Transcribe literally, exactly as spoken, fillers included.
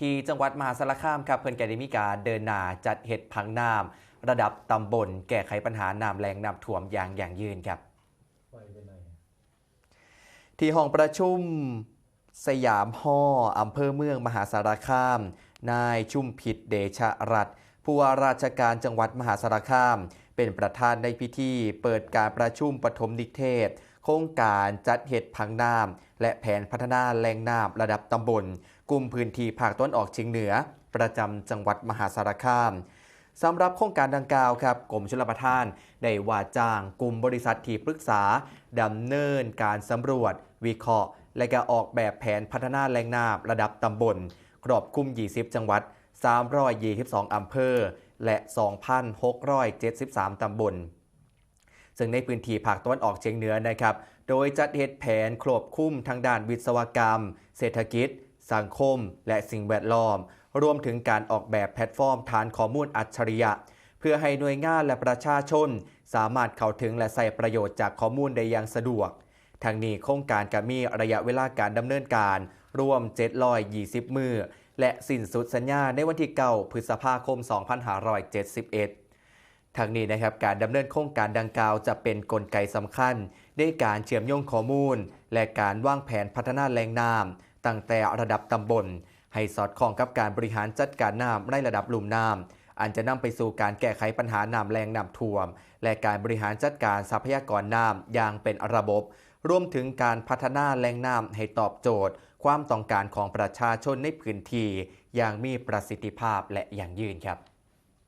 ที่จังหวัดมหาสารคามครับ เพิ่นก็ได้มีการเดินหน้าจัดเฮ็ดผังน้ำระดับตำบล แก้ไขปัญหาน้ำแล้งน้ำท่วมอย่างยั่งยืนครับ ที่ห้องประชุมสยามฮอลล์ อำเภอเมืองมหาสารคาม นายชุมพิษ เดชะรัตน์ ผู้ว่าราชการจังหวัดมหาสารคาม เป็นประธานในพิธีเปิดการประชุมปฐมนิเทศ โครงการจัดเฮ็ดผังน้ำและแผนพัฒนาแหล่งน้ำระดับตำบล กลุ่มพื้นที่ภาคตะวันออกเฉียงเหนือ ประจำจังหวัดมหาสารคาม สำหรับโครงการดังกล่าวครับ กรมชลประทานได้ว่าจ้างกลุ่มบริษัทที่ปรึกษาดำเนินการสำรวจ วิเคราะห์ และก็ออกแบบแผนพัฒนาแหล่งน้ำระดับตำบล ครอบคลุม ยี่สิบ จังหวัด สามร้อยยี่สิบสอง อำเภอ และ สองพันหกร้อยเจ็ดสิบสาม ตำบล ซึ่งในพื้นที่ภาคตะวันออกเฉียงเหนือนะครับ โดยจัดเฮ็ดแผนควบคุมทางด้านวิศวกรรม เศรษฐกิจ สังคม และสิ่งแวดล้อม รวมถึงการออกแบบแพลตฟอร์มฐานข้อมูลอัจฉริยะ เพื่อให้หน่วยงานและประชาชน สามารถเข้าถึงและใช้ประโยชน์จากข้อมูลได้อย่างสะดวก ทั้งนี้โครงการก็มีระยะเวลาการดำเนินการรวม เจ็ดร้อยยี่สิบ มื้อ และสิ้นสุดสัญญาในวันที่ เก้า พฤษภาคม สองพันห้าร้อยเจ็ดสิบเอ็ด ทั้งนี้นะครับ การดำเนินโครงการดังกล่าวจะเป็นกลไกสำคัญ ในการเชื่อมโยงข้อมูล และการวางแผนพัฒนาแหล่งน้ำตั้งแต่ระดับตำบล ให้สอดคล้องกับการบริหารจัดการน้ำในระดับลุ่มน้ำ อันจะนำไปสู่การแก้ไขปัญหาน้ำแล้งน้ำท่วม และการบริหารจัดการทรัพยากรน้ำอย่างเป็นระบบ รวมถึงการพัฒนาแหล่งน้ำให้ตอบโจทย์ ความต้องการของประชาชนในพื้นที่อย่างมีประสิทธิภาพและยั่งยืนครับ